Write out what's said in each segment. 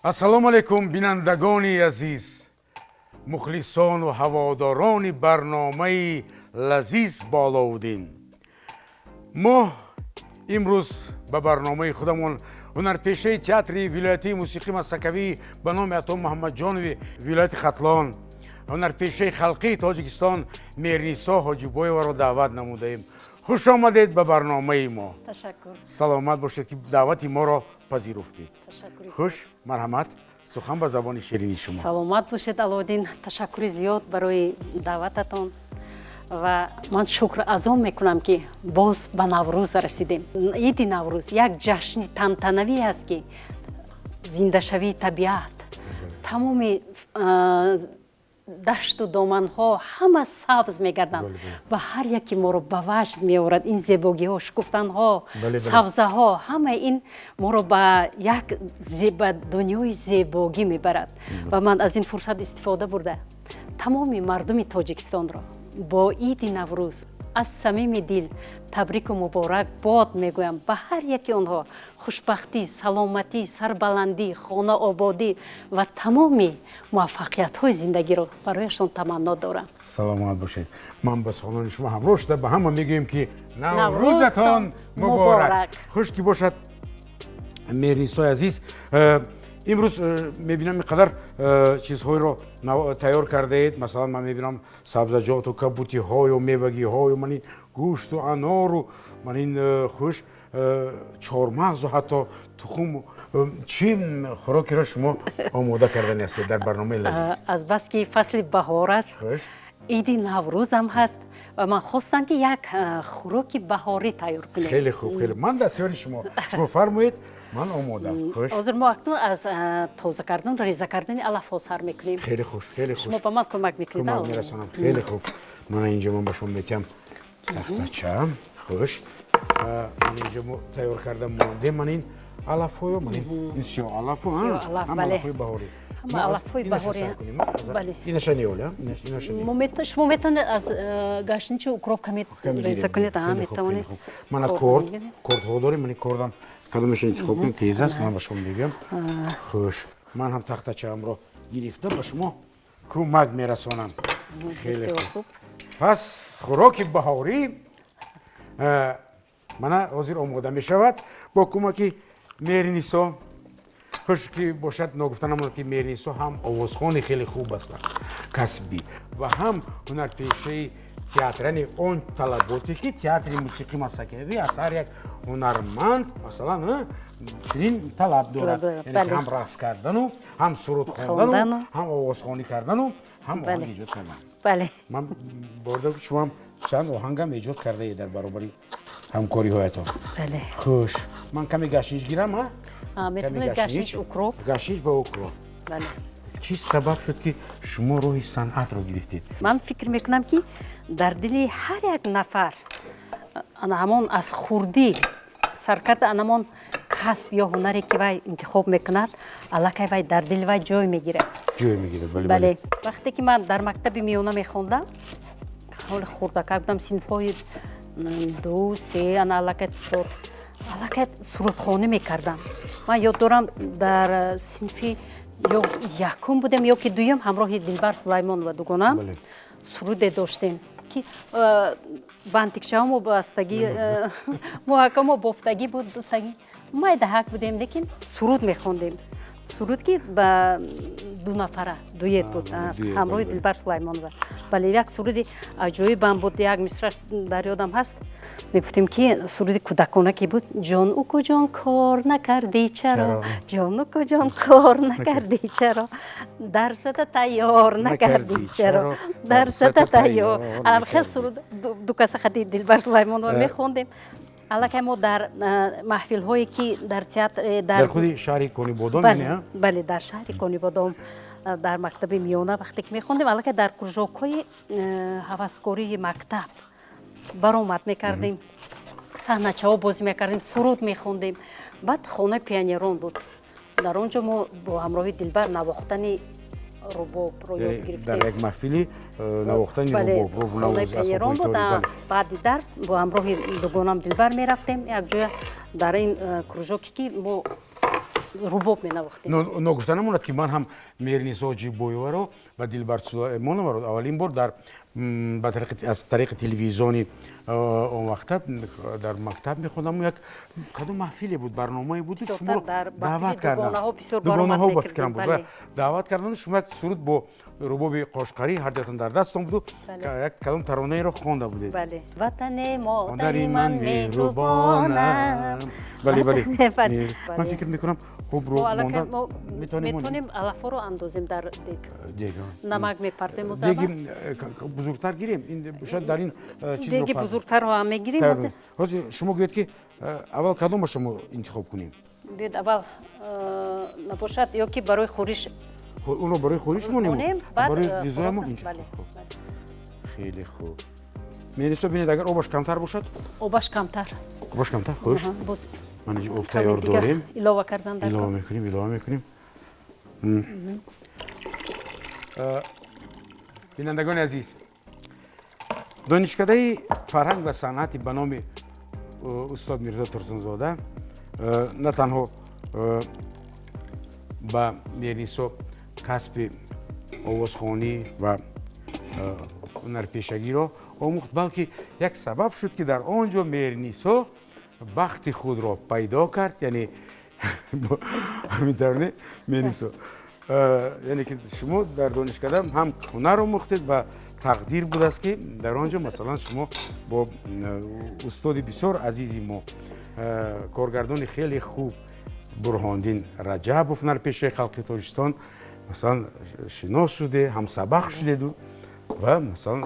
Ассалому алайкум, бинандагони азиз, мухлисону ҳаводорони барномаи лазиз бо Аловуддин. Мо имрӯз ба барномаи худамон ҳунарпешаи театри вилоятии мусиқӣ масакавӣ ба номи Ато Муҳаммадҷонови вилояти Хатлон, ҳунарпешаи халқии Тоҷикистон Меҳринисо Ҳоҷибоеваро даъват намудаем. Хуш омадед ба барномаи мо. Ташаккур. Саломат бошед, ки даъвати моро пазируфтед. Ташаккури. Хуш, марҳамат, сухан ба забони ширини шумо. Саломат бошед, Алоуддин. Ташаккури зиёд барои даъвататон ва ман шукр аз он мекунам, ки боз ба Наврӯз расидем. Иди Наврӯз як ҷашни тантанавӣ аст, ки зиндашавии табиат, тамоми дашту доманҳо ҳама сабз мегарданд ва ҳар яке моро ба ваҷд меорад. Ин зебогиҳо, шукуфтанҳо, сабзаҳо, ҳамаи ин моро ба як ба дунёи зебогӣ мебарад. Ва ман аз ин фурсат истифода бурда, тамоми мардуми Тоҷикистонро бо иди Наврӯз аз самими дил табрику муборак бод мегӯям. Ба ҳар яки онҳо хушбахтӣ, саломатӣ, сарбаландӣ, хонаободӣ ва тамоми муваффақиятҳои зиндагиро барояшон таманно дорам. Саломат бошед. Ман ба суханони шумо ҳамроҳ шуда, ба ҳама мегӯем, ки Наврӯзатон муборак. Хуш ки бошад, Меҳринисои азиз, имрӯз мебинам, ин қадар чизҳоеро тайёр кардаед. Масалан, ман мебинам сабзаҷоту кабутиҳою мевагиҳою ман ин гӯшту анору ман ин хуш, чормағзу ҳатто тухум. Чӣ хӯрокиро шумо омода кардани ҳастед дар барномаи лазиз? Азбаски фасли баҳор аст, иди Наврӯзам ҳаст ва ман хостам, ки як хӯроки баҳорӣ тайёр кунем. Хеле хуб, хеле. Ман дастёри шумо, шумо фармоед, ман омодам. Хуш. Ҳозир мо акнун аз тоза кардан, реза кардани алафҳо сар мекунем. Хеле хуш, хеле хуш. Шумо ба ман кӯмак мекунед. Кӯмак мерасонам. Хеле хуб. Мана инҷо ман ба шумо метиҳам тахтача. Хуш, ман инҷо тайёр карда мондем. Ман ин алафҳоё, ман ин сиёҳ алафу, ҳам алафҳои баҳорӣ. Ҳама алафҳои баҳорӣ. Инаша неоля. Шумо метавонед аз гашничу укроп каме реза кунед, метавонед. Мана корд, кордҳо дорем. Ман ин кордам кадомеша интихоб кунем, тез аст, ман ба шумо мегӯям. Хуш, ман ҳам тахтачаамро гирифта, ба шумо кӯмак мерасонам. Хеле хуб. Пас хӯроки баҳорӣ мана ҳозир омода мешавад бо кӯмаки Меҳринисо. Хуш ки бошад, ногуфта намонад, ки Меҳринисо ҳам овозхони хеле хуб ҳастанд, касбӣ, ва ҳам ҳунарпешаи театр, яъне он талаботе, ки театри мусиқӣ масакавӣ аз ҳар як ҳунарманд, масалан, чунин талаб дорад, яъне ҳам рақс кардану, ҳам суруд хондану, ҳам овозхонӣ кардану, ҳам оҳанг эҷод кардан. Ман борда, шумоам чанд оҳангам эҷод кардаед дар баробари ҳамкориҳоятон. Хуш, ман каме гашнич гирам. Гашнич, укроп. Гашнич ва укроп. Чӣ сабаб шуд, ки шумо роҳи санъатро гирифтед? Ман фикр мекунам, ки дар дили ҳар як нафар ана ҳамон аз хурдӣ саркарда анамон касб ё ҳунаре, ки вай интихоб мекунад, аллакай вай дар дили вай ҷой мегирад. Ҷой мегирад, бале. Бале, вақте ки ман дар мактаби миёна мехондам, ҳоли хурдакак будам, синфҳои ду, се, ана аллакай чор, аллакай сурудхонӣ мекардам. Ман ёд дорам, дар синфи ё якум будем, ё ки дуюм, ҳамроҳи Дилбар Сулаймонова, дугонам, суруде доштем, ки бантикчаҳомо бастагӣ, муҳакамо бофтагӣ буд, дутагӣ, майдаҳак будем, лекин суруд мехондем, суруд, ки ба ду нафара, дуэт буд, ҳамроҳи Дилбар Сулаймонова. Бале, як суруди аҷоибам буд, як мисраш дар ёдам ҳаст. Мегуфтем, ки суруди кӯдакона ки буд: «Ҷон, укуҷон, кор накардӣ чаро? Ҷон, укуҷон, кор накардӣ чаро? Дарсата тайёр накардӣ чаро? Дарсата тайёр». Хел суруд дукаса хади Дилбар Сулаймонова мехондем. Аллакай мо дар маҳфилҳое, ки дар театр дар худи шаҳри Конибодом? Бале, дар шаҳри Конибодом, дар мактаби миёна вақте ки мехондем, аллакай дар кружокҳои ҳаваскории мактаб баромад мекардем, саҳначаҳо бозӣ мекардем, суруд мехондем. Баъд хонаи пионерон буд, дар он ҷо мо бо ҳамроҳи Дилбар навохтани рубобро ёд гирифтем. Дар як маҳфили навохтани рубоб. Хонаи пионерон буд. Баъди дарс бо ҳамроҳи дугонам Дилбар мерафтем якҷоя дар ин кружоке, ки мо Рубоб менавохтем. Ногуфта намонад, ки ман ҳам Меҳринисо Ҷибоеваро ва Дилбар Сулаймоноваро аввалин бор дар аз тариқи телевизиони, он вақта дар мактаб мехондам, як кадом маҳфиле буд, барномае буд, шуморо даъват карданд, дугонаҳо ба фикрам буд, даъват карданд. Шумо як суруд бо рубоби қошқарӣ ҳардуятон дар дастон буду як кадом таронаеро хонда будед. Ватане, модари ман меҳрубонам. Бале, бале, ман фикр мекунам, обро монда метавонем, алафҳоро андозем дар дег, намак мепартем. Деги бузургтар гирем, шояд дар ин чиз деги бузургтарро ҳам мегирем. Ҳозир шумо гӯед, ки аввал кадома шумо интихоб кунем? Биёед, аввал набошад ё ки барои хӯриш. Онро барои хӯриш монем, барои ғизоямон. Хеле хуб, Меҳринисо, бинед, агар обаш камтар бошад. Обаш камтар. Обаш камтар, хуш, ман инҷо об тайёр дорем. Илова кардан. Илова мекунем, илова мекунем. Бинандагони азиз, Донишкадаи фарҳанг ва санъати ба номи устод Мирзо Турсунзода на танҳо ба Меҳринисо касби овозхонӣ ва ҳунарпешагиро омӯхт, балки як сабаб шуд, ки дар он ҷо Меҳринисо бахти худро пайдо кард. Яъне ҳамин тавр, не, Меҳринисо? Яъне ки шумо дар донишкада ҳам ҳунар омӯхтед ва тақдир будааст, ки дар он ҷо, масалан, шумо бо устоди бисёр азизи мо, коргардони хеле хуб Бурҳондин Раҷабов, ҳунарпешаи халқи Тоҷикистон, масалан, шинос шуде, ҳамсабақ шудеду ва, масалан,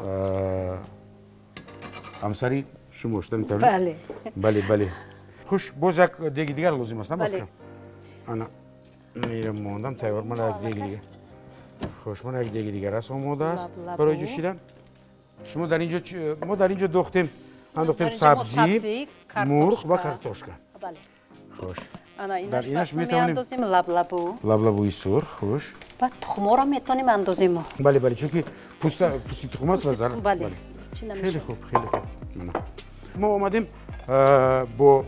ҳамсари шумо шуда метавонед. Бале, бале, хуш, боз як деги дигар лозим аст, на? Ана мера мондам тайёр, мана як деги дигар. Хуш, мана як деги дигар аст, омода аст барои ҷӯшидан. Шумо дар инҷо, мо дар инҷо дохтем, андохтем сабзӣ, мурғ ва картошка. Хуш, дар инаш метавонем лаблабу. Лаблабуи сурх, хуш. Баъд тухмҳоро метавонем андозем. Бале, бале, чунки пӯсти тухм аст ва зар. Хеле хуб, хеле хуб. Мо омадем бо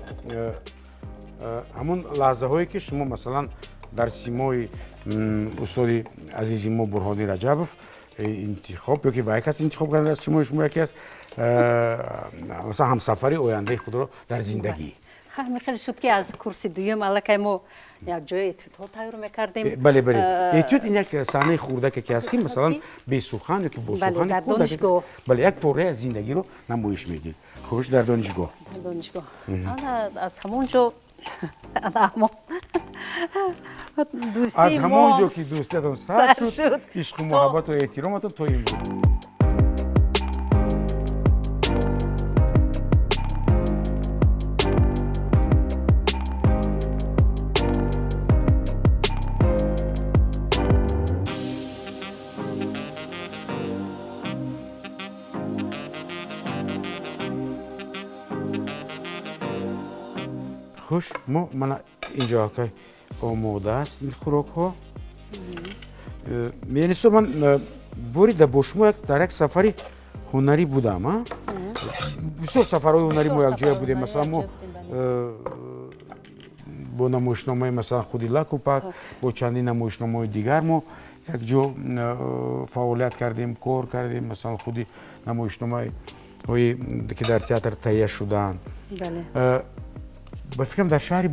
ҳамон лаҳзаҳое, ки шумо, масалан, дар симои устоди азизи мо Бурҳониддин Раҷабов интихоб ё ки ва як кас интихоб карда аз симои шумо яке аст, масалан, ҳамсафари ояндаи худро дар зиндагӣ. Ҳамин хеле шуд, ки аз курси дуюм аллакай мо якҷоя этюдҳо тайёр мекардем. Бале, бале, этюд ин як саҳнаи хурдаке ки аст, ки, масалан, бесухан ё ки бо сухани хурдаке, бале, як пораи аз зиндагиро намоиш медиҳед. Хуш, дар донишгоҳ. Донишгоҳ, аз ҳамон ҷо аз ҳамон ҷо ки дӯстиятон сар шуд, ишқу муҳаббату эҳтироматон то имрӯз. Хуш, мо мана инҷо алкай омода аст ин хӯрокҳо. Меҳринисо, ман бори бо шумо дар як сафари ҳунарӣ будам. Бисёр сафарҳои ҳунарӣ мо якҷоя будем. Масалан, мо бо намоишномаи, масалан, худи Лакупак, бо чандин намоишномаҳои дигар мо якҷо фаъолият кардем, кор кардем. Масалан, худи намоишномаҳое ки дар театр таҳия шудаанд. Ба фикрам, дар шаҳри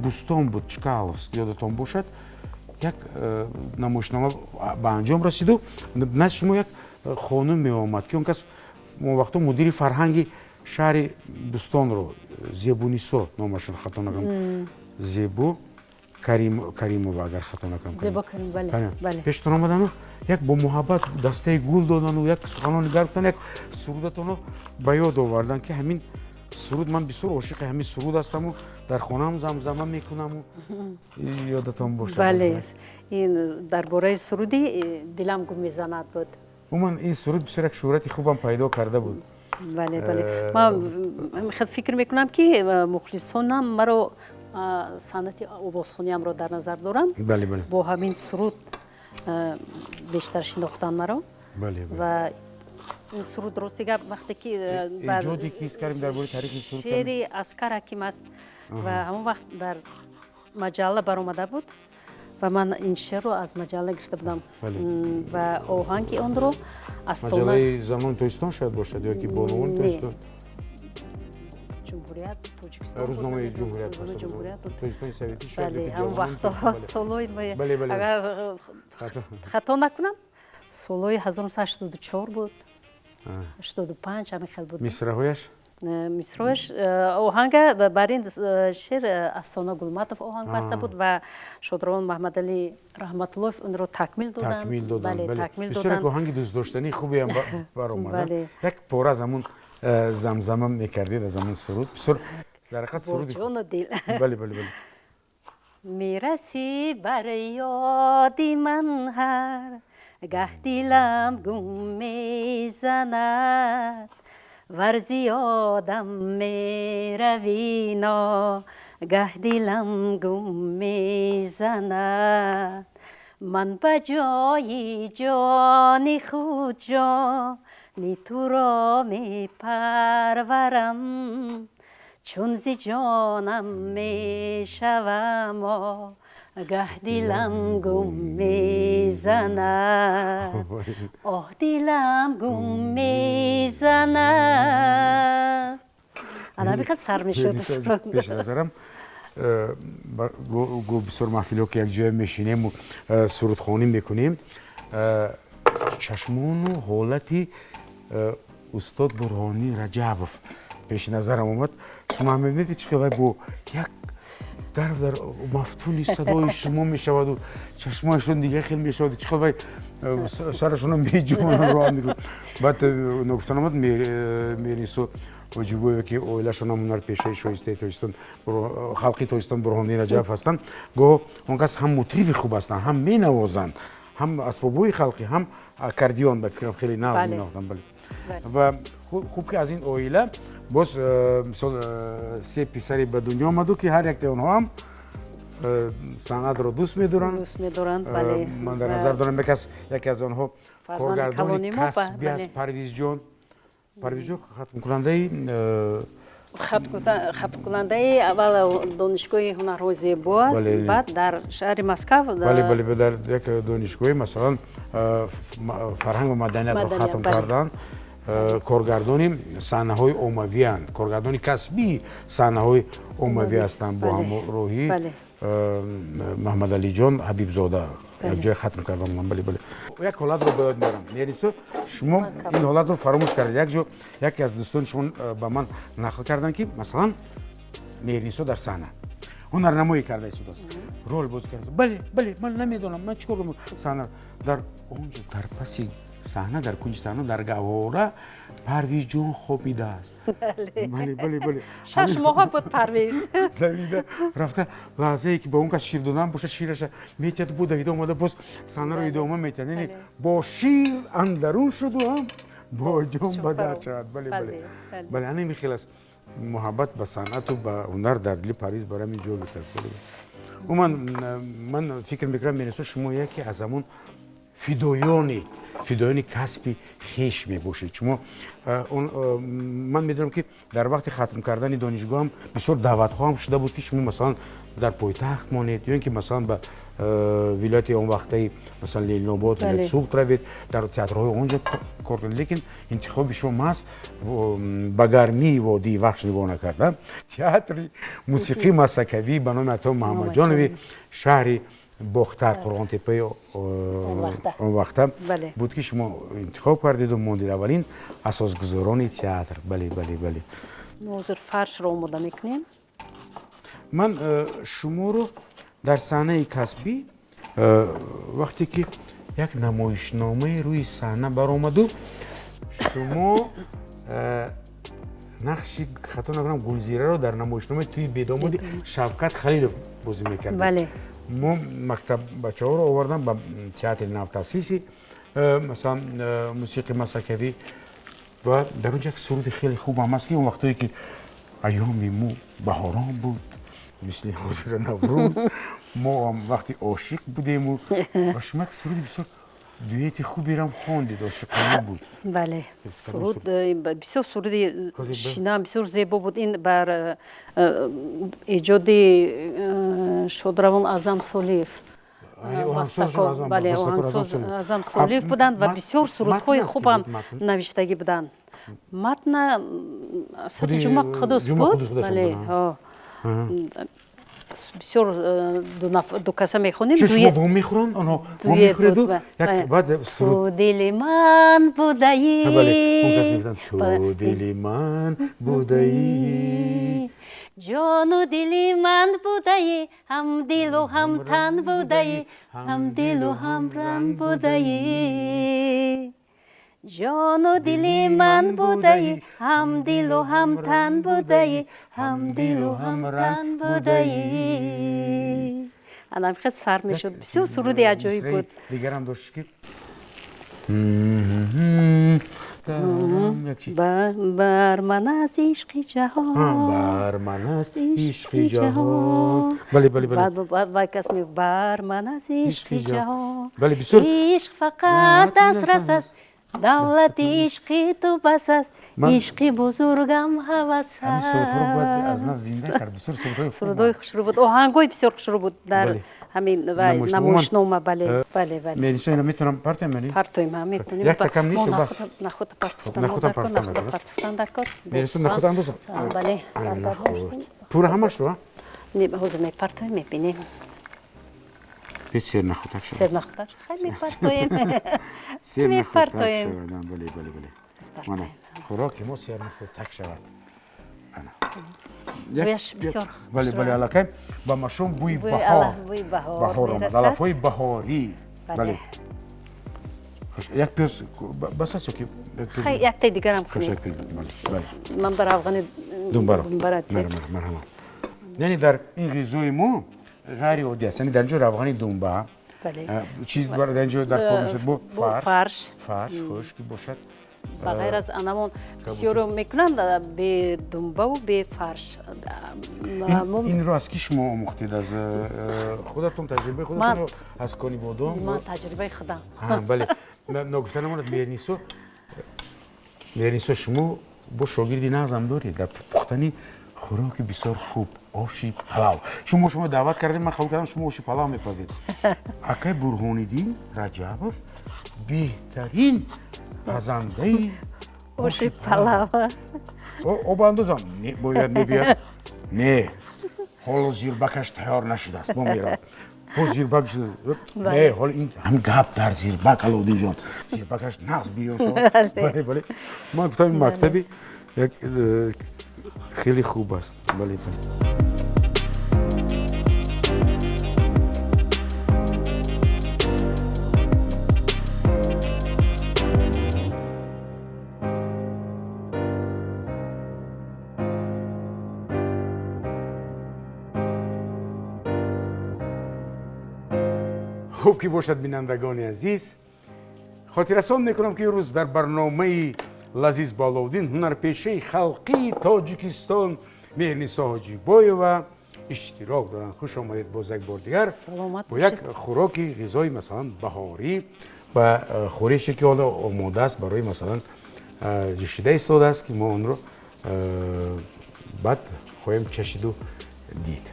Бӯстон буд, Чкаловск, ёдатон бошад, як намоишнома ба анҷом расиду назди шумо як хонум меомад, ки он кас он вақто мудири фарҳанги шаҳри Бӯстонро, Зебунисо номашон, хато накунам, Зебу Каримова, агар хато накунам, пештон омадану як бо муҳаббат дастаи гул додану як суханони гар гуфтан, як сурудатонро ба ёд овардан, ки ҳамин суруд, ман бисёр ошиқи ҳамин суруд ҳастаму дар хонаам замзама мекунаму, ёдатон бошад. Бале, ин дар бораи суруди «Дилам гум мезанад» буд. Умуман, ин суруд бисёр як шӯҳрати хубам пайдо карда буд. Бале, бале, ман фикр мекунам, ки мухлисонам маро, санъати овозхониамро дар назар дорам, бале бале бо ҳамин суруд бештар шинохтан маро. Ва ин суруд, рости гап, вақте ки эҷоди кис кардем дар бораи таърихи суруд. Шеъри Аскар Ҳаким аст ва ҳамон вақт дар Маҷалла баромада буд ва ман ин шеърро аз маҷалла гирифта будам ва оҳанги онро Маҷаллаи Занони Тоҷикистон шояд бошад ё ки Бонувони Тоҷикистон. Ҷумҳурият Тоҷикистон. Рӯзномаи Ҷумҳурият. Тоҷикистони Советӣ шояд. Ҳамон вақтҳо, солҳои, агар хато накунам, солҳои 1984 буд, 85, ҳамин хел буд. Мисраҳояш? Мисрояш, оҳанга бар ин шеър Астона Гулматов оҳанг баста буд ва шодравон Маҳмадалӣ Раҳматуллоев онро такмил доданд. Такмил доданд. Бисёр як оҳанги дӯстдоштании хубеам баромад. Як пора аз ҳамун замзама мекардед, аз ҳамун суруд. Бисёр дар ҳақиқат суруди Ҷону дил. Бале, бале, бале. Мерасӣ бар ёди ман, ҳар гаҳ дилам гум мезанад, вар зи ёдам меравӣ, ногаҳ дилам гум мезанад. Ман ба ҷои ҷони худ ҷони туро мепарварам, чун зи ҷонам мешавам, огаҳ дилам гум мезанад, оҳ, дилам гум мезанад. Ана ҳамин сар мешуд. Пеш назарам бисёр маҳфилҳо, ки якҷоя мешинему сурудхонӣ мекунем, чашмону ҳолати устод Бурҳонӣ Раҷабов пеши назарам омад. Шумо ҳам мебинед, чӣ қадр бо як дар мафтуни садои шумо мешаваду чашмояшон дигар хел мешаваду чӣ қадр вай сарашонро меҷумонанд, роҳ мекунад. Баъд ногуфта намад, Меҳринисо Ҳоҷибоева, ки оилашон ҳам ҳунарпешаи шоистаи Тоҷикистон, халқи Тоҷикистон Бурҳониддин Раҷабов ҳастанд, гоҳ он кас ҳам мутриби хуб ҳастанд, ҳам менавозанд, ҳам асбобҳои халқӣ, ҳам аккордеон, ба фикрам, хеле нағз менавохтанд. Бале, ва хуб, ки аз ин оила боз мисол се писаре ба дунё омаду, ки ҳар яктаи онҳо ҳам санъатро дӯст медоранд. Дӯст медоранд, бале. Ман дар назар дорам, яке аз онҳо коргардони касби аст, Парвизҷон. Парвизҷон хатмкунандаи Хатмкунандаи аввал Донишгоҳи ҳунарҳои зебо аст, баъд дар шаҳри Москав. Бале, дар як донишгоҳи, масалан, фарҳанг ва маданиятро хатм карданд. Коргардони саҳнаҳои оммавианд, коргардони касбии саҳнаҳои оммавӣ ҳастанд. Бо ҳамроҳӣ Маҳмадалиҷон Ҳабибзода якҷоя хатм кардам. Бале, як ҳолатро ба ёд меорам, Меҳринисо, шумо ин ҳолатро фаромӯш кардед. Як ҷо яке аз дӯстони шумо ба ман нақл карданд, ки масалан Меҳринисо дар саҳна ҳунарнамоӣ карда истодааст, рол бозӣ карда. Бале, ман намедонам, ман чӣ кор кунам. Саҳна дар он ҷо, дар паси саҳна, дар кунҷи саҳна, дар гаҳвора Парвизҷон хобидааст. Бале. 6 моҳа буд Парвиз. Давида рафта, лаҳзае ки ба он кас шир додан бошад, шираша метиҳад, бо давида омада, боз саҳнаро идома метиҳад. Яъне бо шир андарун шуду ҳам бо ҷон ба дар шавад. Бале, ҳамин хел аст муҳаббат ба санъату ба ҳунар дар дили Парвиз бар ҳамин ҷо гирифтааст. Умуман, ман фикр мекунам, Меҳринисо, шумо яке аз ҳамон фидоёни касби хеш мебошед. Шумо, ман медонам, ки дар вақти хатм кардани донишгоҳам бисёр даъватҳо ҳам шуда буд, ки шумо, масалан, дар пойтахт монед ё ин ки, масалан, ба вилояти он вақтаи, масалан, Ленинобод, вилояти Суғд равед, дар театрҳои он ҷо кор кунед, лекин интихоби шумо маҳз ба гармии водии Вахш нигоҳ накарда, Театри мусиқии масакавӣ ба номи Ато Муҳаммадҷонови шаҳри Бохтар, Қурғонтеппаи он вақта буд, ки шумо интихоб кардеду мондед, аввалин асосгузорони театр. Бале. Ҳозир фаршро омода мекунем. Ман шуморо дар саҳнаи касбӣ, вақте ки як намоишномаи рӯи саҳна баромаду шумо нақши, хато накунам, Гулзираро дар намоишномаи «Тӯи бедомоди» Шавкат Халилов бозӣ мекардед. Бале. Мо мактаб бачаҳоро овардам ба театри навтаъсиси, масалан, мусиқи масакавӣ, ва дар он ҷо як суруди хеле хуб ҳам аст, ки он вақтое ки айёми мо баҳорон буд, мисли ҳозира Наврӯз, мо ҳам вақти ошиқ будему, ва шумо як суруди бисёр дуэти хуберам хондед, ошиқона буд. Бале, суруд бисёр суруди шинам, бисёр зебо буд. Ин бар эҷоди Шодравон Аъзам Солиев. Бале, оҳангсоз Аъзам Солиев буданд ва бисёр сурудҳои хубам навиштагӣ буданд. Матна Асади Ҷума Қуддус буд. Бале, бисёр ду каса мехонем. Шумо вомехӯранд, онҳо вомехӯреду як баъд суруд. Ту дили ман будаӣ. Бале, он кас мегӯянд: ту дили ман будаӣ, ҷону дили ман будаӣ, ҳам дилу ҳам тан будаӣ, ҳам дилу ҳам ранг будаӣ, ҷону дили ман будаӣ, ҳам дилу ҳам тан будаӣ, ҳам дилу ҳам тан будаӣ. Анам хел сар мешуд. Бисёр суруди аҷоиб буд. Дигарам дошт ки бар ман аз ишқи ҷаҳон, бар ман аст ишқи ҷаҳон. Бале, бале, бале. Вай кас мегуфт: бар ман аз ишқи ҷаҳон. Бале, бисёр. Ишқ фақат дастрас аст, давлати ишқи ту бас аст, ишқи бузургам ҳавас. Ҳамин сурудҳоро бояд аз нав зинда кард. Бисёр сурудҳои хуб, сурудҳои хушрӯ буд, оҳангҳои бисёр хушрӯ буд дар ҳамин намоишнома. Бале, бале, бале. Мерисо, ина метавонам партоем? Яъне партоем, метавонем. Як такам нест, бас нахуд партофтан, нахуд партофтан дар кор. Мерисо, нахуд андозам? Бале. Пура ҳамашро? Не, ҳозир мепартоем, мебинем. Ҳеҷ сер нахудак шавад. Сер нахудак, хай, мепартоем. Сер нахудак шавад. Бале, бале, бале. Мана хӯроки мо сер нахудак шавад. Бале, бале, аллакай ба машом бӯи баҳор, баҳор омад, алафҳои баҳорӣ. Бале, як пиёз бас аст ёки? Хай, яктаи дигарам. Ман ба равғани думбаро. Марҳамат. Яъне дар ин ғизои мо ғайриоддӣ аст, яъне дар ин ҷо равғани думба чиз, дар ин ҷо дар кор мешавад бо фарш. Фарш хуш ки бошад. Ба ғайр аз анамон бисёро мекунанд бе думбаву бе фарш. Инро аз ки шумо омӯхтед? Аз худатон, таҷрибаи худатон, аз кони бодом? Ман таҷрибаи худам. Бале, ногуфта намонад, Меҳрнисо, Меҳрнисо, шумо бо шогирди нағзам доред дар пухтани хӯроки бисёр хуб, оши палав. Чун мо шумо даъват кардем, ман қабул кардам, шумо оши палав мепазед. Акай Бурҳониддин Раҷабов беҳтарин пазандаи оши палав. Об андозам? Бояд мебиёд. Не, ҳоло зирбакаш тайёр нашудааст, мо меравам. Боз зирбак, не, ҳоло ин ҳам гап дар зирбак, Алоуддинҷон, зирбакаш нағз биён шавад. Бале, бале, ман гуфтам, ин мактаби як хеле хуб аст. Бале, бале. Хуб ки бошад, бинандагони азиз, хотиррасон мекунам, ки имрӯз дар барномаи лазиз бо Аловуддин ҳунарпешаи халқии Тоҷикистон Меҳрнисо Ҳоҷибоева иштирок доранд. Хуш омадед боз як бор дигар бо як хӯроки ғизои, масалан, баҳорӣ ва хӯреше ки ҳоло омода аст барои, масалан, ҷӯшида истодааст, ки мо онро баъд хоҳем чашиду дид.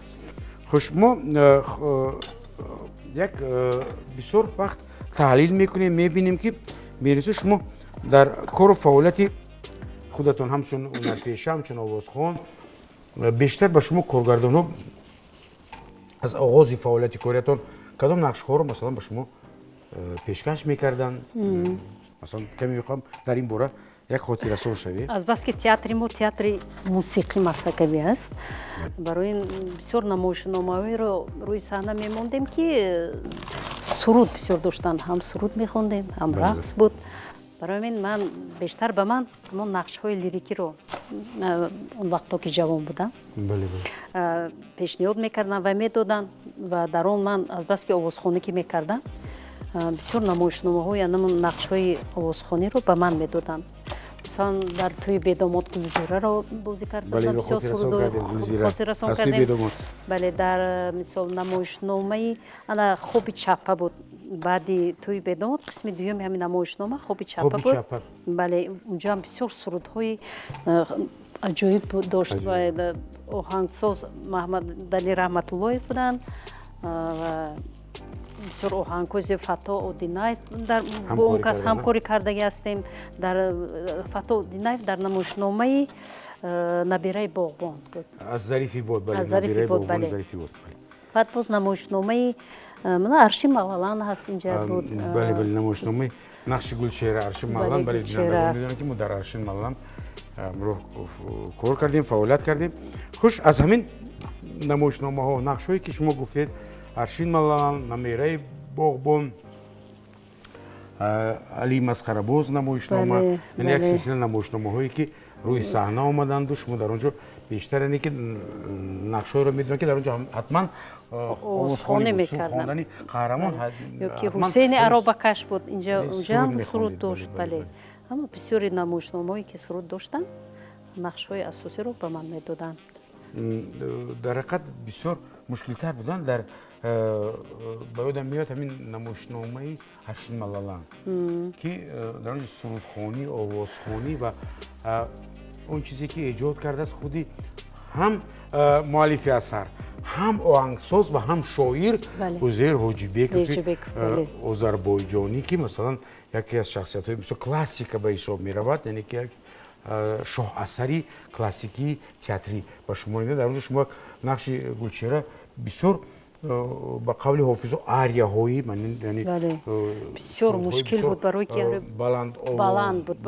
Хуш, мо як бисёр вақт таҳлил мекунем, мебинем, ки Меҳрнисо, шумо дар кору фаъолияти худатон ҳамчун ҳунарпеша, ҳамчун овозхон, бештар ба шумо коргардонҳо аз оғози фаъолияти кориятон кадом нақшҳоро, масалан, ба шумо пешкаш мекарданд? Масалан, каме мехоҳам дар ин бора як хотиррасон шавед. Азбаски театри мо театри мусиқӣ масакавӣ аст, барои ин бисёр намоишномаҳоеро рӯи саҳна мемондем, ки суруд бисёр доштанд, ҳам суруд мехондем, ҳам рақс буд. Барои ҳамин ман бештар ба ман ҳамон нақшҳои лирикиро он вақтҳо, ки ҷавон будам, пешниҳод мекарданд ва медоданд. Ва дар он ман азбаски овозхонӣ ки мекардам, бисёр намоишномаҳои анамон нақшҳои овозхониро ба ман медоданд. Масалан, дар тӯи бедомод Гулзираро бозӣ кардам, бисёр хотиррасон кардем. Бале, дар мисол намоишномаи ана Хоби чаппа буд, баъди тӯи бедомод қисми дуюми ҳамин намоишнома Хоби чаппа буд. Бале, унҷоам бисёр сурудҳои Аҷоиб дошт. Оҳангсоз Маҳмадали Раҳматуллоев буданд ва бисёр оҳангҳои Фатто Одинаев, бо он кас ҳамкорӣ кардагӣ ҳастем. Дар Фатто Одинаев дар намоишномаи «Набираи боғбон». Аз зарифи бод. Аз зарифи бод, бале. Баъд боз намоишномаи «Арши Малалан» ҳаст, инҷа буд. Бале, намоишномаи нақши Гулчеҳра, «Арши Малалан». Бале, бинандагон медонанд, ки мо дар «Арши Малалан» кор кардем, фаъолият кардем. Хуш, аз ҳамин намоишномаҳо, нақшҳое, ки шумо гуфтед, «Аршин Малалан», «Намераи боғбон», «Али масхарабоз» намоишнома, яъне як силсила намоишномаҳое, ки рӯи саҳна омаданду шумо дар он ҷо бештар, яъне ки нақшҳоеро медонед, ки дар он ҷо ҳатман овозхонӣ мекардани қаҳрамон. Ёки «Ҳусейни аробакаш» буд, инҷа унҷаам суруд дошт, бале. Аммо бисёри намоишномаҳое, ки суруд доштанд, нақшҳои асосиро ба ман медоданд. Дар ҳақиқат, бисёр мушкилтар буданд. Дар ба ёдам меояд ҳамин намоишномаи «Аршин Малалан», ки дар он ҷо сурудхонӣ, овозхонӣ ва он чизе, ки эҷод кардааст худи ҳам муаллифи асар, ҳам оҳангсоз ва ҳам шоир Узейр Ҳоҷибекови озарбойҷонӣ, ки масалан яке аз шахсиятҳои бисёр классика ба ҳисоб меравад, яъне ки як шоҳасари классикии театрӣ ба шумор меояд. Дар он ҷо шумо як нақши Гулчеҳра, бисёр, ба қавли ҳофизо, арияҳои Бисёр мушкил буд, барои ки баланд. Баланд буд,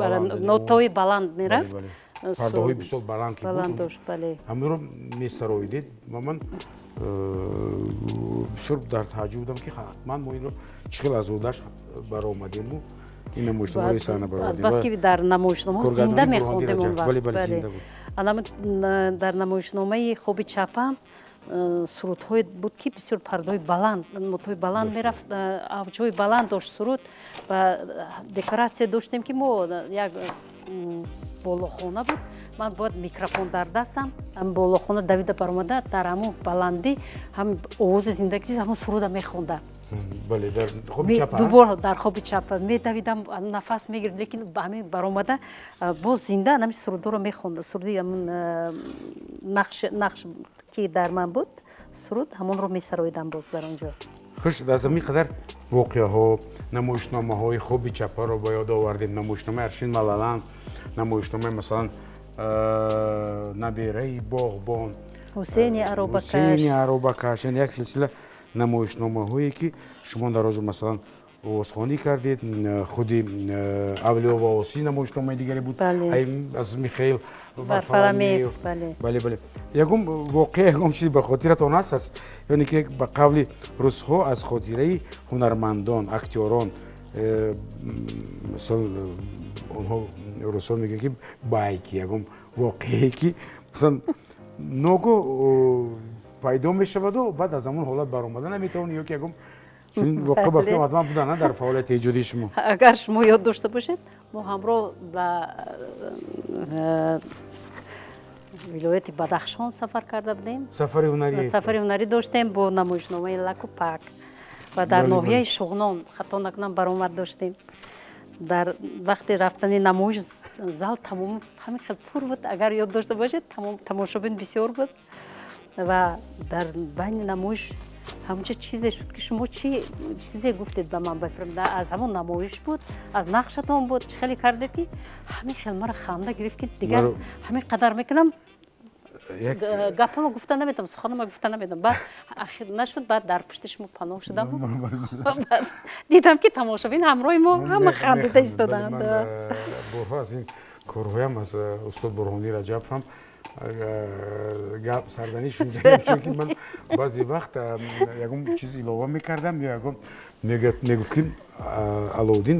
нотаҳои баланд мерафт. Пардаҳои бисёр баланд ки баланд дошт, бале. Ҳаминро месароидед ва ман бисёр дар тааҷҷуб будам, ки ҳатман мо инро чӣ хел аз ӯдаш баромадему ин намоишномаро саҳна баровардем. Баски дар намоишномаҳо зинда мехондем он вақт. Дар намоишномаи «Хоби чапа» сурудҳое буд, ки бисёр пардаҳои баланд, нотҳои баланд мерафт, авҷҳои баланд дошт суруд. Ва декоратсия доштем, ки мо як болохона буд, ман бояд микрофон дар дастам, болохона давида баромада, дар ҳамон баландӣ ҳам овози зиндагӣ ҳамон суруда мехондам. Дубор дар «Хоби чапа» медавидам, нафас мегирифт, лекин ҳамин баромада боз зинда ҳамин сурудҳоро мехондам. Суруди ҳамон нақш, ки дар ман буд суруд, ҳамонро месароидам боз дар он ҷо. Хуш, аз ҳамин қадар воқеаҳо, намоишномаҳои «Хоби чапаро» ба ёд овардем, намоишномаи «Аршин Малалан», намоишномаи, масалан, «Набераи боғбон», «Ҳусейни аробакаш». «Ҳусейни аробакаш», яъне як силсила намоишномаҳое, ки шумо дар он ҷо, масалан, овозхонӣ кардед. Худи «Авлиё ва осӣ» намоишномаи дигаре буд аз Михаил Варфаламеев. Бале, ягон воқеа, ягон чизе ба хотиратон ҳаст, аз ёне ки ба қавли русҳо аз хотираи ҳунармандон, актёрон, мисол, онҳо, русҳо, мегӯянд, ки байки, ягон воқеае, ки масалан ногоҳ пайдо мешаваду баъд аз ҳамон ҳолат баромада наметавонӣ, ё ки ягон чунин воқеа ба фикрам ҳатман буда, на, дар фаъолияти эҷодии шумо? Агар шумо ёд дошта бошед, мо ҳамроҳ ба вилояти Бадахшон сафар карда будем. Сафари ҳунарӣ. Сафари ҳунарӣ доштем бо намоишномаи «Лаку пак» ва дар ноҳияи Шуғнон, хато накунам, баромад доштем. Дар вақти рафтани намоиш зал тамом ҳамин хел пур буд, агар ёд дошта бошед, тамошобин бисёр буд. Ва дар байни намоиш ҳамонча чизе шуд, ки шумо чӣ чизе гуфтед ба ман, бафирм, аз ҳамон намоиш буд, аз нақшатон буд, чӣ хеле кардед, ки ҳамин хел мара ханда гирифт, ки дигар ҳамин қадар мекунам, гапама гуфта наметавонам, суханама гуфта наметавонам. Баъд ахир нашуд, баъд дар пушти шумо паноҳ шудам, дидам, ки тамошобин ҳамроҳи мо ҳама хандида истоданд. Борҳо аз ин корҳоям аз устод Бурҳонӣ Раҷаб ҳам гап сарзанӣ шунидаем, чунки ман баъзе вақт ягон чиз илова мекардам ё ягон мегуфт, ки Алоуддин,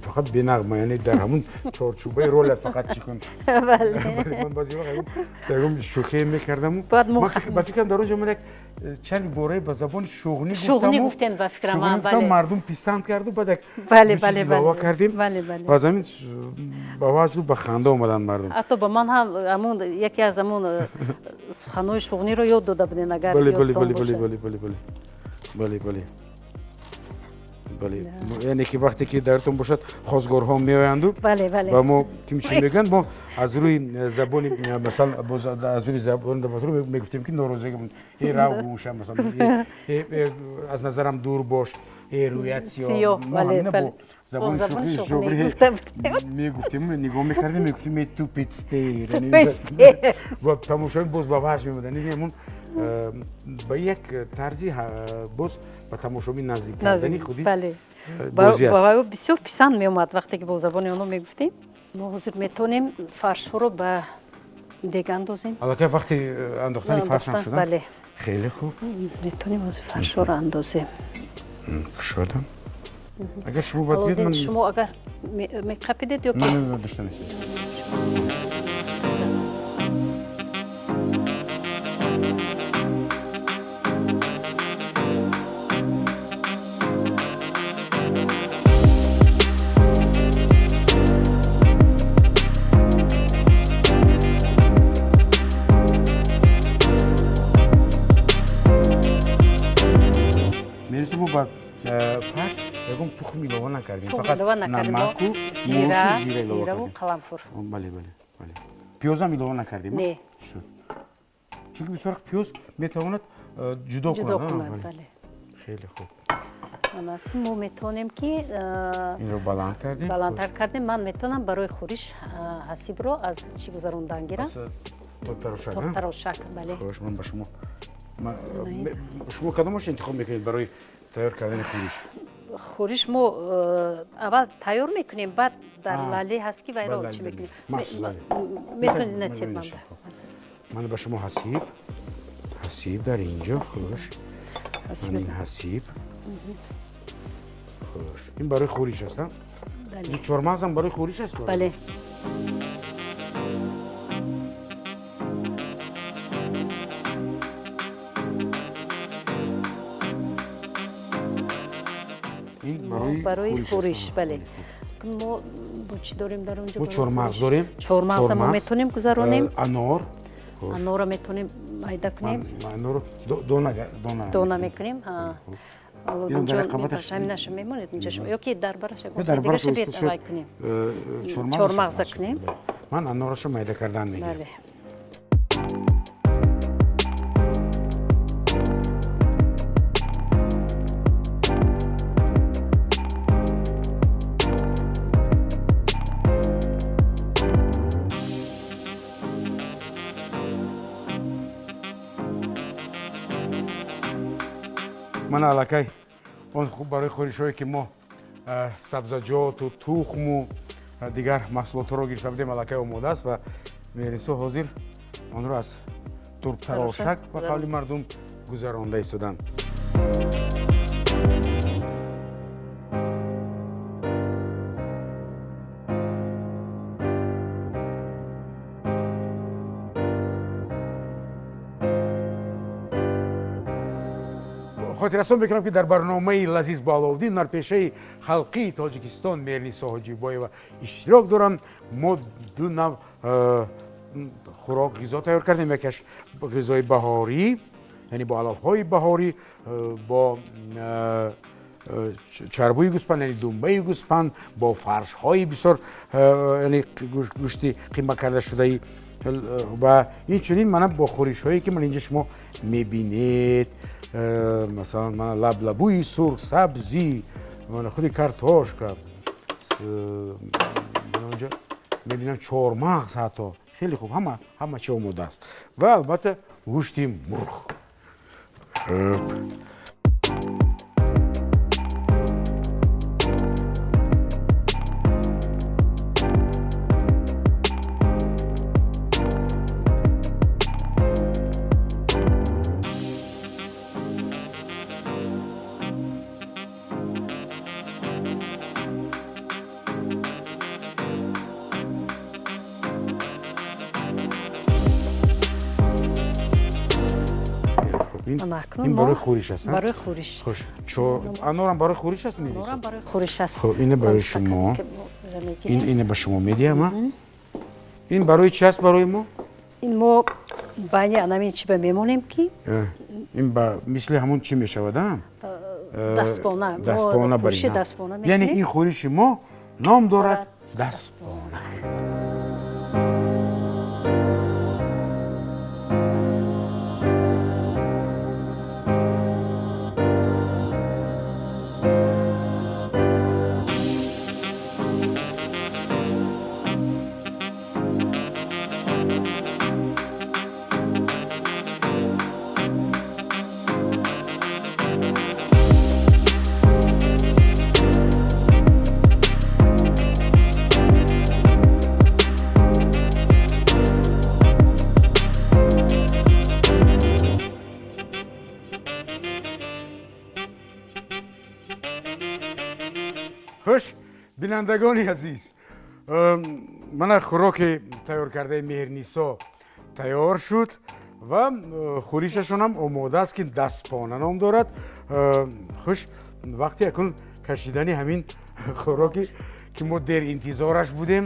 фақат бенағма, яъне дар ҳамун чорчӯбаи ролят фақат чӣ кун. Ман баъзе вақт ягон шӯхие мекардаму ба фикрам, дар он ҷо ман як чанд бораи ба забони шуғнӣ шуғнӣ гуфтен, ба фикрам. Гуфтам, мардум писанд карду, баъд як илова кардем ва аз ҳамин ба ваҷду ба ханда омаданд мардум. Ҳатто ба ман ҳам ҳамун яке аз ҳамун суханҳои шуғниро ёд дода буден, агар бале бале бале бале бале бале бале бале бале. Бале, яъне ки вақте ки даратон бошад, хозгорҳо меоянду Бале. Ба мо ким чӣ мегӯянд, мо аз рӯи забони, масалан, боз аз рӯи забони давлатро мегуфтем, ки норозигӣ: э, рав гумша, масалан, аз назарам дур бош, э, рӯят сиёҳ. Мо ҳамина бо забони шӯхӣ мегуфтем, нигоҳ мекардем, мегуфтем: э, ту петстер. Ва тамошобин боз ба ваҳш мемоданд. Ҳамун ба як тарзи боз ба тамошобин наздик кардани худи бозӣ аст. Бисёр писанд меомад, вақте ки бо забони онҳо мегуфтем. Мо ҳозир метавонем фаршҳоро ба дег андозем. Аллакай вақти андохтани фаршам шуда. Бале. Хеле хуб. Метавонем ҳозир фаршҳоро андозем. Кушодам. Агар шумо бояд биёд, ман, шумо агар меқапидед ё ки не, дошта нестед. Мерисо, мо ба фарш ягон тухм илова накардем, фақат намаку зира зираву қаламфур. Бале, пиёзам илова накардем? Не. Шуд, чунки бисёр вақт пиёз метавонад ҷудо кунад. Бале. Хеле хуб. Мо метавонем ки инро баланд кардем. Баландтар кардем. Ман метавонам барои хӯриш ҳасибро аз чӣ гузарондан гирам? Топтарошак. Топтарошак, бале. Хуш, ман ба шумо, шумо кадомаш интихоб мекунед барои тайёр кардани хӯриш? Хӯриш мо аввал тайёр мекунем, баъд дар лале ҳаст, ки вайро чӣ мекунем. Метавонед натед манда. Ман ба шумо ҳасиб, ҳасиб дар инҷо. Хуш, ин ҳасиб. Хуш, ин барои хӯриш аст. Чормағзам барои хӯриш аст? Бале. Барои хӯриш, бале. Мо бо чӣ дорем дар онҷо? Мо чормағз дорем. Чормағза мо метавонем гузаронем. Анор. Анорро метавонем майда кунем. Анорро дона. Дона мекунем. Ҳаминаша мемонед инҷа ё ки дар бараша вай кунем, чормағза кунем. Ман анораша майда кардан мегирам. Ман аллакай он барои хӯришҳое, ки мо сабзаҷоту тухму дигар маҳсулотҳоро гирифта будем, аллакай омода аст ва Мерисо ҳозир онро аз турбтарошак, ба қавли мардум, гузаронда истоданд. Хотиррасон мекунам, ки дар барномаи «Лазиз бо Аловуддин» ҳунарпешаи халқии Тоҷикистон Меҳрнисо Ҳоҷибоева иштирок дорам. Мо ду нав хӯрок, ғизо тайёр кардем. Якеш ғизои баҳорӣ, яъне бо алафҳои баҳорӣ, бо чарбуи гӯспанд, яъне думбаи гӯспанд, бо фаршҳои бисёр, яъне гӯшти қима карда шудаи, ва инчунин мана бо хӯришҳое, ки ман инҷа шумо мебинед, масалан, мана лаблабуи сурх, сабзӣ, мана худи картошка, онҷа мебинам чормағз ҳатто. Хеле хуб, ҳама чи омода аст ва албатта гӯшти мурғ. Хуб. Ин барои хӯриш аст? Барои хӯриш. Хуш, анорам барои хӯриш аст? Анорам барои хӯриш аст. Хуб, ина барои шумо, ин ина ба шумо медиҳам. Ин барои чи аст барои мо? Ин мо байни анамин чи ба мемонем, ки ин ба мисли ҳамон чӣ мешавад, а? Дастпона. Дастпона. Хӯриши дастпона. Яъне ин хӯриши мо ном дорад дастпона. Хуш, бинандагони азиз, мана хӯроки тайёр кардаи Меҳрнисо тайёр шуд ва хӯришашонам омода аст, ки дастпона ном дорад. Хуш, вақти акнун кашидани ҳамин хӯроки, ки мо дер интизораш будем,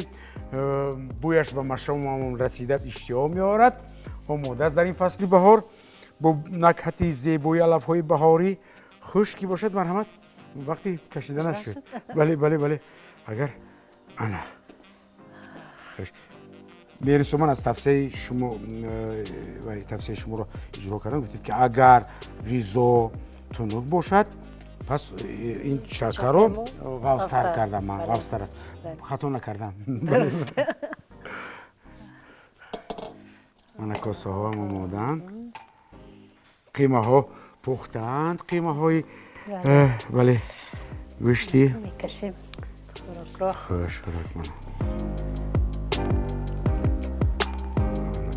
бӯяш ба машомамон расида, иштиҳо меорад. Омода аст дар ин фасли баҳор бо накҳати зебои алафҳои баҳорӣ. Хуш ки бошад, марҳамат, вақти кашиданаш шуд. Бале, бале, бале, агар ана. Хуш, Меҳрнисо, ман аз тавсияи шумо, тавсияи шуморо иҷро кардам. Гуфтед, ки агар ғизо тунук бошад, пас ин чакаро ғафзтар кардам. Ман ғафзтар аст, хато накардам. Мана косаҳоам омодаанд, қимаҳо пухтаанд, қимаҳои, бале, гӯшти. Мекашем хӯрокро. Хуш, хӯрок мана.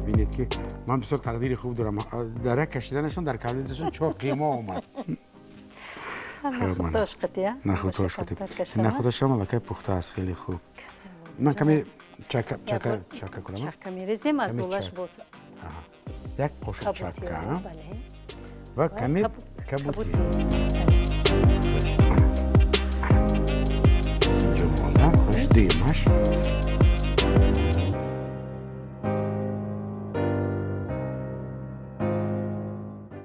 Бинед, ки ман бисёр тақдири хуб дорам: дар як кашиданашон дар калидашон чор қима омад. Нахудашам аллакай пухта аст, хеле хуб. Ман каме чака, чака, чака кунам. Чака мерезем аз болаш боз. Як қошуқ чака ва каме кабутӣ инҷо мондам. Хуш, дуюмаш.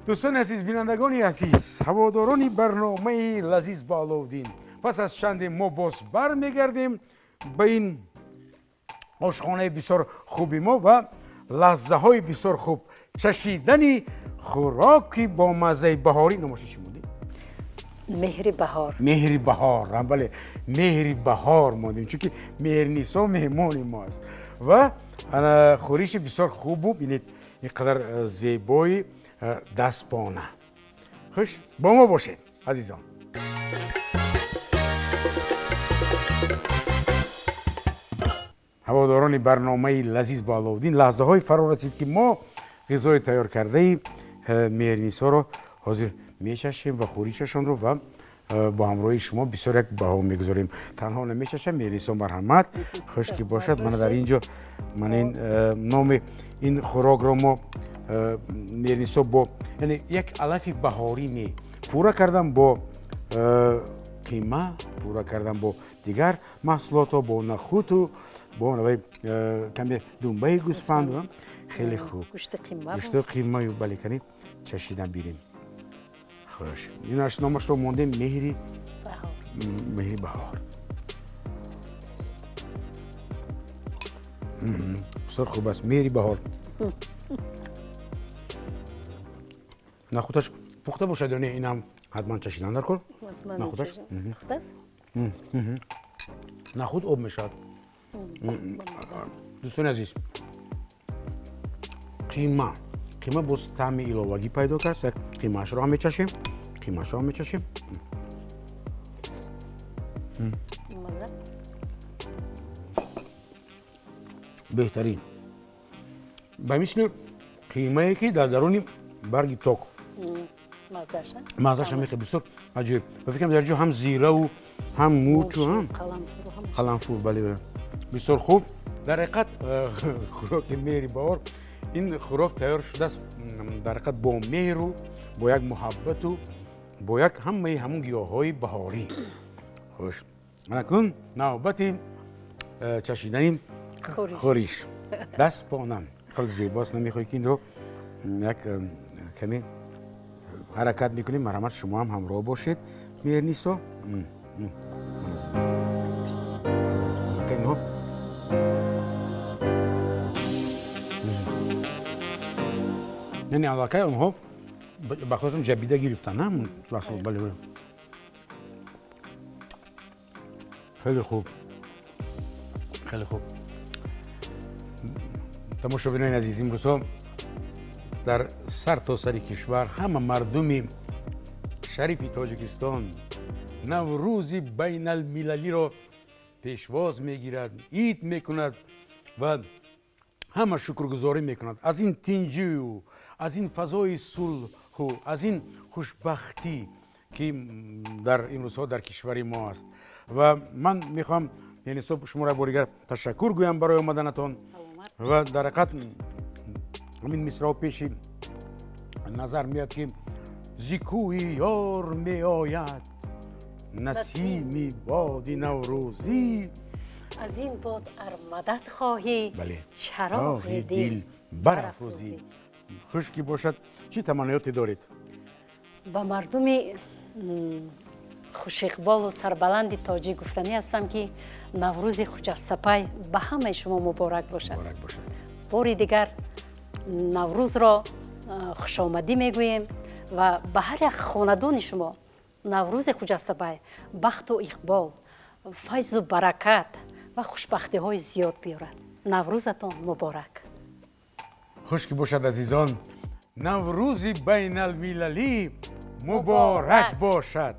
Дӯстони азиз, бинандагони азиз, ҳаводорони барномаи Лазиз бо Аловуддин, пас аз чанде мо боз бармегардем ба ин ошхонаи бисёр хуби мо ва лаҳзаҳои бисёр хуб, чашидани хӯроки бомаззаи баҳорӣ. Номаши чӣ мондем? Меҳри баҳор. Меҳри баҳор, бале, меҳри баҳор мондем, чунки Меҳрнисо меҳмони мо аст ва хӯриши бисёр хубу, бинед, ин қадар зебои дастпона. Хуш, бо мо бошед, азизон. Ҳаводорони барномаи Лазиз бо Аловуддин, лаҳзаҳои фаро расид, ки мо ғизои тайёр кардаи Меҳрнисоро ҳозир мечашем ва хӯришашонро ва бо ҳамроҳии шумо бисёр як баҳо мегузорем. Танҳо намечашам, Меҳрнисо, марҳамат. Хуш ки бошад, мана дар ин ҷо мана ин номи ин хӯрокро мо, Меҳрнисо, бо, яъне як алафи баҳорӣ не, пурра кардам бо қима, пурра кардам бо дигар маҳсулотҳо, бо нахуту бо каме думбаи гӯсфанд. Хеле хуб. Гӯшти қима. Гӯшти қимаю, бале. Кани, чашидан бирем. Хуш, инаш номашро мондем меҳри баҳор. Бисёр хуб аст меҳри баҳор. Нахуташ пухта бошад ё не, инам ҳатман чашидан дар кор. Нахуташ нахут об мешавад. Дӯстони азиз, қима, қима боз таъми иловагӣ пайдо кард. Як қимаашро ҳам мечашем, қимаашро ҳам мечашем. Беҳтарин, ба мисли қимае, ки дар даруни барги ток. Маззаша мехе, бисёр аҷоиб. Ба фикрам, дар ҷо ҳам зираву ҳам мурчу ҳам қаламфур. Бале, бисёр хуб. Дар ҳақиқат, хӯроки меҳри баҳор, ин хӯрок тайёр шудааст дар ҳақиқат бо меҳру бо як муҳаббату бо як ҳамаи ҳамун гиёҳҳои баҳорӣ. Хуш, акнун навбати чашидани хӯриш дастпона. Хеле зебоаст. Намехоҳӣ, ки инро як каме Ҳаракат мекунем, марҳамат, шумо ҳам ҳамроҳ бошед, Меҳрнисо. Инҳо яъне аллакай онҳо ба худашон ҷабида гирифтанд, бале. Хеле хуб, хеле хуб. Тамошобинони азиз, имрӯзҳо дар сар то сари кишвар ҳама мардуми шарифи Тоҷикистон Наврӯзи байналмилалиро пешвоз мегирад, ид мекунад ва ҳама шукргузорӣ мекунад аз ин тинҷию аз ин фазои сулҳу аз ин хушбахтӣ, ки дар имрӯзҳо дар кишвари мо аст. Ва ман мехоҳам, Меҳрнисо, шуморо бори дигар ташаккур гӯям барои омаданатон. Ва дар ҳақиқат ҳамин мисраъ пеши назар меяд, ки зи кӯи ёр меояд насими боди наврӯзӣ, аз ин бод ар мадад хоҳӣ, чароғи дил барафрӯзӣ. Хуш ки бошад, чӣ таманниёте доред? Ба мардуми хушиқболу сарбаланди тоҷик гуфтанӣ ҳастам, ки Наврӯзи хуҷастапай ба ҳамаи шумо муборак бошад. Бори дигар Наврӯзро хушомадӣ мегӯем ва ба ҳар як хонадони шумо Наврӯзи хуҷастапай бахту иқбол, файзу баракат ва хушбахтиҳои зиёд биёрад. Наврӯзатон муборак. Хуш ки бошад, азизон, Наврӯзи байналмилалӣ муборак бошад.